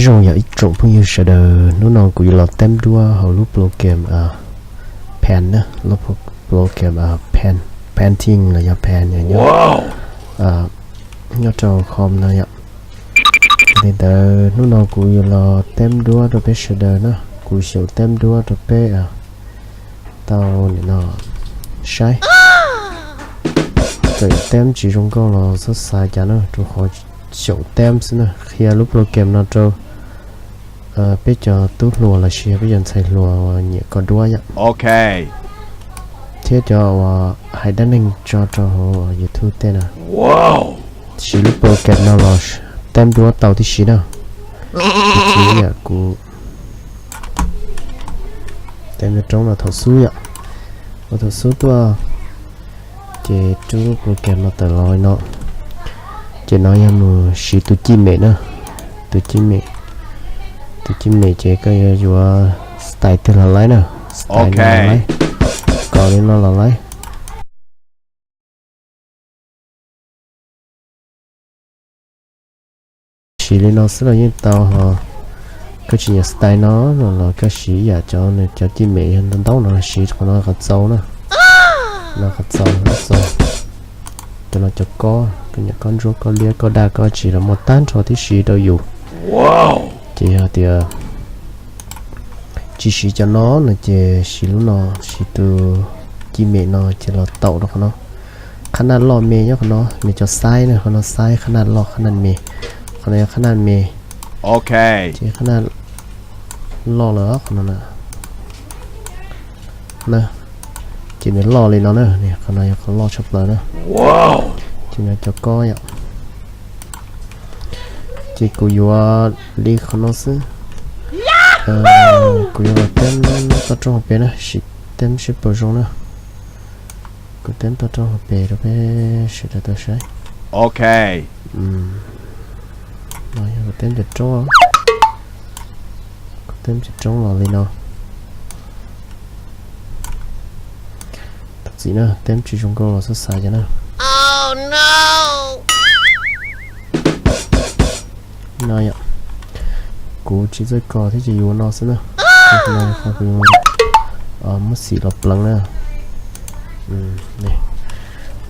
Zoo yog ib tsoom phooj ywg sawv daws, hnub no kuv yuav los teb duab hauv lub program Paint na, lub program Paint, Painting los yog Paint nyob nyob rau com no yom. Li ntawd hnub no kuv yuav los teb duab rau peb sawv daws na, kuv xyaum teb duab rau peb tau nim no saib. Txawm teb tsis zoo nkauj los txhob xav cas na, rau qhov xyaum teb xwb na. Qhia lub program no rau peb cov tub hluas los sis peb cov ntxhais hluas uas nyiam kos duab yom, thiab cov uas hais dab neeg tso rau hauv YouTube tej na. Siv lub program no los teb duab tau tib si na. Kuv teb roob no thaum xub yom, ua thaum xub tuaj, ces rub lub program no tawm los li no. Ces no yog mus siv tus cij mem na, tus cij mem, tus cij mem ces koj yuav yuav style twg los laib na, style no los laib, kos li no los laib. Siv li no xwb los yeej tau ho. Koj tsis nyiam style no no los koj siv ib yam cov, cov cij mem yog ntau ntau no siv qhov no qhov txaus na. No qhov txaus, txaus. Cov no cov kob, koj nyiam kob ntsuab kob liab kob daj kob tsis los muaj tag nrho tib si rau yus. Ces yog tias tsis siv cov no no ces siv lub no, siv tus cij mem no ces los taum rau qhov no. Qhab naj loj me nyob qhov no, nws cov xaib na, qhov no xaib qhab naj loj qhab naj me. Qhov no yog qhab naj me. Ces qhab naj loj lawm qhov no na. Ces nws loj li no na, qhov no yog qhov loj tshaj plaws na. Ces no cov kob yom. Ces kuv yuav li qhov no xwb. Kuv yuav los teb toj roob hauv pes na, sim teb seb puas zoo na. Kuv teb toj roob hauv pes rau peb sawv daws tau saib. No yog kuv teb cov roob, kuv teb cov roob los li no. Thov txim na, teb tsis zoo nkauj los txhob xav cas na. No yom, kuv tsis txawj kos thiab ces yuav no xwb na. Kuv muab xim los pleev na.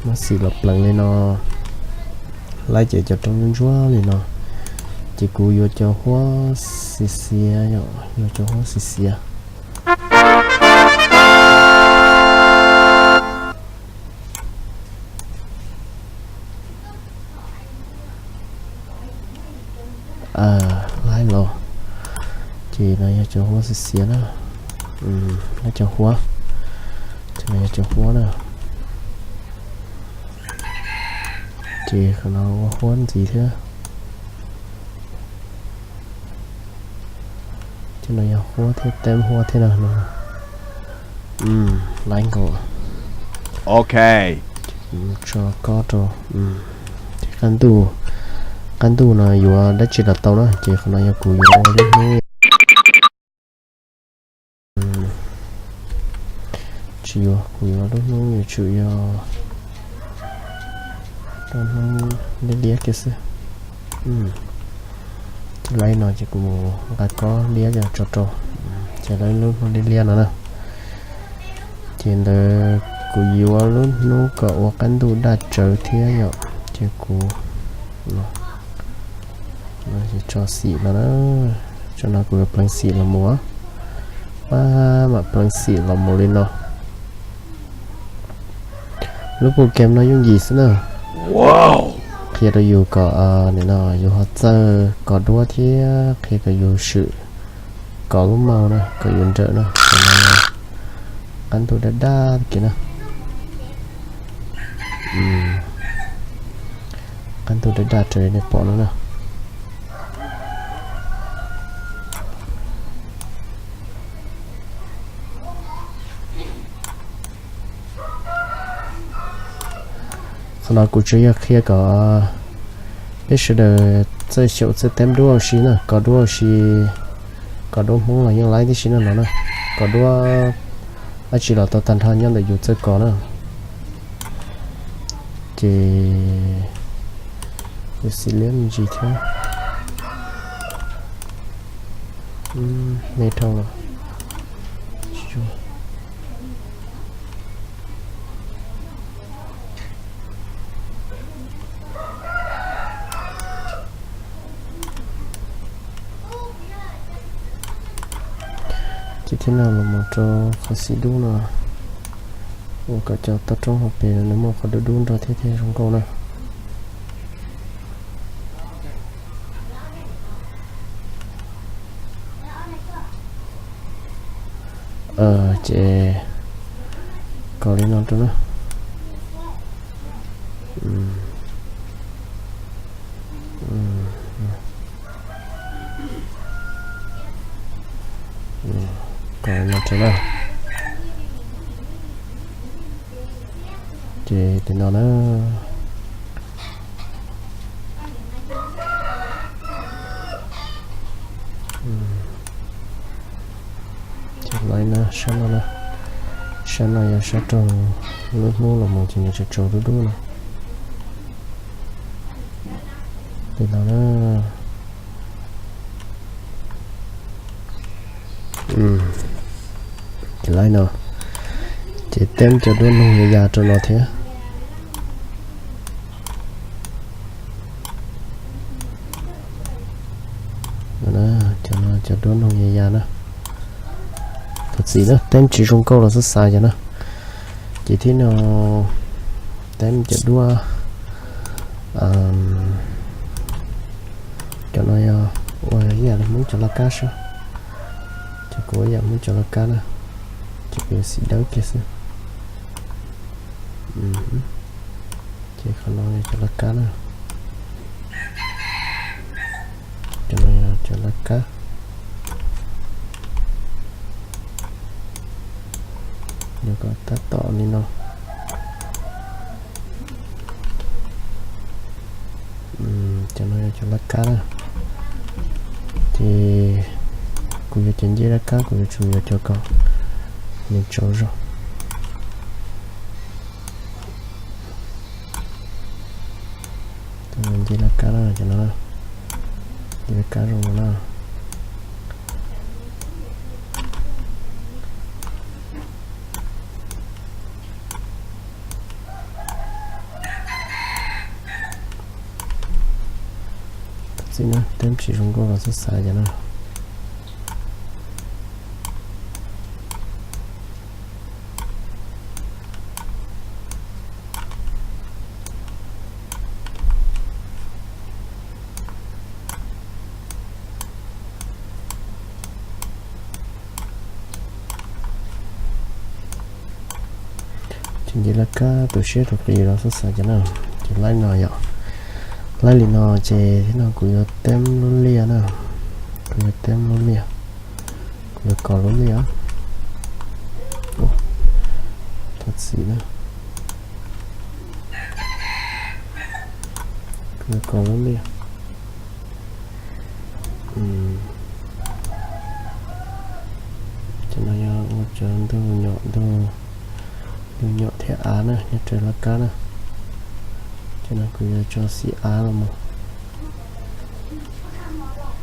Muab xim los pleev li no, laib ces cov roob ntsuab ntsuab li no. Ces kuv yuav cov huab xiav xiav yom, yuav cov huab xiav xiav. Laib los, ces no yog cov huab xiav xiav na. Laib cov huab, ces no yog cov huab na. Ces qhov no ua huab ntxiv thiab. Ces no yog huab thiab, teb huab thiab no. Laib nkaus. Ok. Tso kob rau. Ces qab ntuj, qab ntuj no yuav dab tsi los tau na, ces qhov no yog kuv yuav ua lub hnub. Tsis yuav, kuv yuav lub hnub yuav tsum yog lub hnub liab liab kiag xwb. Ces laib no ces kuv mus nqa kob liab tso rau, ces laib lub hnub liab liab no na. Ces ntawd kuv yuav lub hnub kom ua qab ntuj daj tsawv thiab yom, ces kuv tso xim los na. Tso no kuv yuav pleev xim los mus, mam pleev xim los mus li no. Lub program no yooj yim xwb na, qhia rau yus kom nim no yus ho txawj kos duab thiab qhia kom yus swm kos lub mouse na, kom yus nrawm na. Qab ntuj daj daj kiag na. Qab ntuj daj daj raws nej pom no na. Qhov no kuv tsuas yog qhia kom peb sawv daws txawj xyaum txawj teb duab ua si na, kos duab ua si, kos duab Hmoob los yeej laib tib si no no na. Kos duab dab tsi los tau tag nrho nyob ntawm yus txawj kos na. Ces kuv xim liab me ntsis thiab. Me dhau los. Ces thiab no los mus rau qhov xim dub no, ua kom cov toj roob hauv pes nws muaj qhov dub dub nrog thiab thiaj zoo nkauj na. Ces kom li no rau na. Kom li no rau na. Ces li no na. Ces laib na, sab no na, sab no yog sab rau lub hnub los mus ces nws tsaus tsaus dub dub no. Li no na. Ces laib no, ces teb cov duab noog ya ya rau no thiab. Cov no cov duab noog ya ya na. Thov txim na, teb tsis zoo nkauj los xav xav yog na. Ces thiab no, teb cov duab, cov no yog ua ib yam li Hmoob cov laj kab xwb. Ces kuv ua ib yam Hmoob cov laj kab na, ces kuv yuav xim dawb kiag xwb. Ces qhov no yog cov laj kab na. Cov no yog cov laj kab. Yuav kom tab tom li no. Cov no yog cov laj kab na. Ces kuv yuav cov ncej laj kab, kuv yuav tsum yuav cov kom nws tsaus zog. Ncej laj kab na, cov no, ncej laj kab zoo no na. Txim na, teb tsis zoo nkauj los xav xav yog na. Ces nce laj kab tu siab rau qis los xav xav cov no. Ces laib no yom, laib li no ces thiab no kuv yuav teb lub liaj na, kuv yuav teb lub liaj, kuv yuav kos lub liaj. Thov txim na. Kuv yuav kos lub liaj. Cov no yog ua cov ntug nyom, ntug nyom thiab av na nyob rau laj kab na. Cov no kuv yuav tso xim av los mus.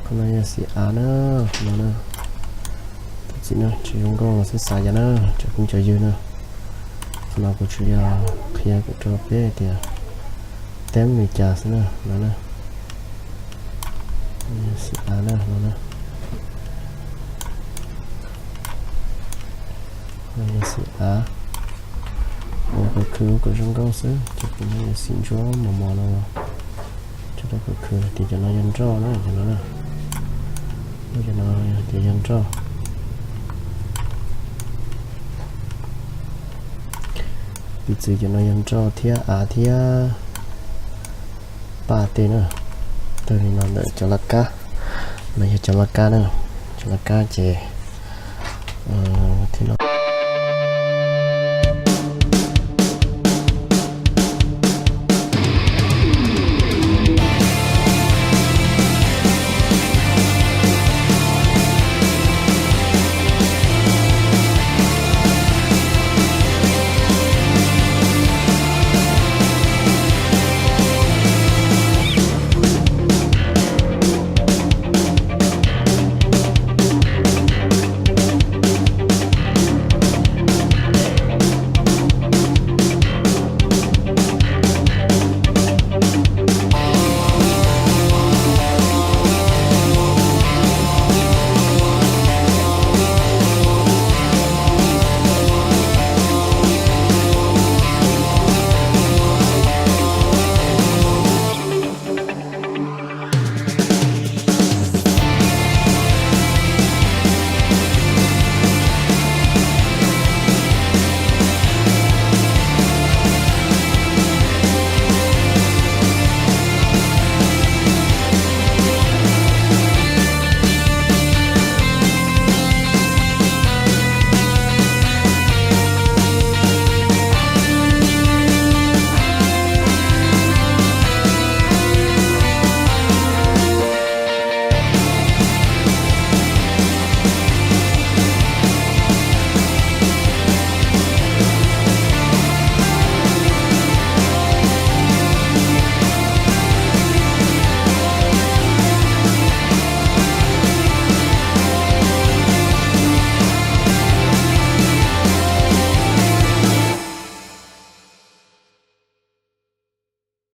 Qhov no yog xim av na, qhov no na. Thov txim na, tsis zoo nkauj los xav xav yog na, cov phooj cov ywg na. Qhov no kuv tsuas yog qhia rau peb hais tias teb li cas xwb na, no na. Xim av na, no na. Yog xim av, ua kom khwv kom zoo nkauj xwb, ces kuv yuav xim ntsuab mos mos no los tso rau kom khwv. Tias cov no yog nroj na, cov no na. Cov no tias yog nroj. Piv txwv cov no yog nroj thiab av thiab paj tej na. Tawg li no ntawm cov laj kab, no yog cov laj kab na, cov laj kab ces thiab no.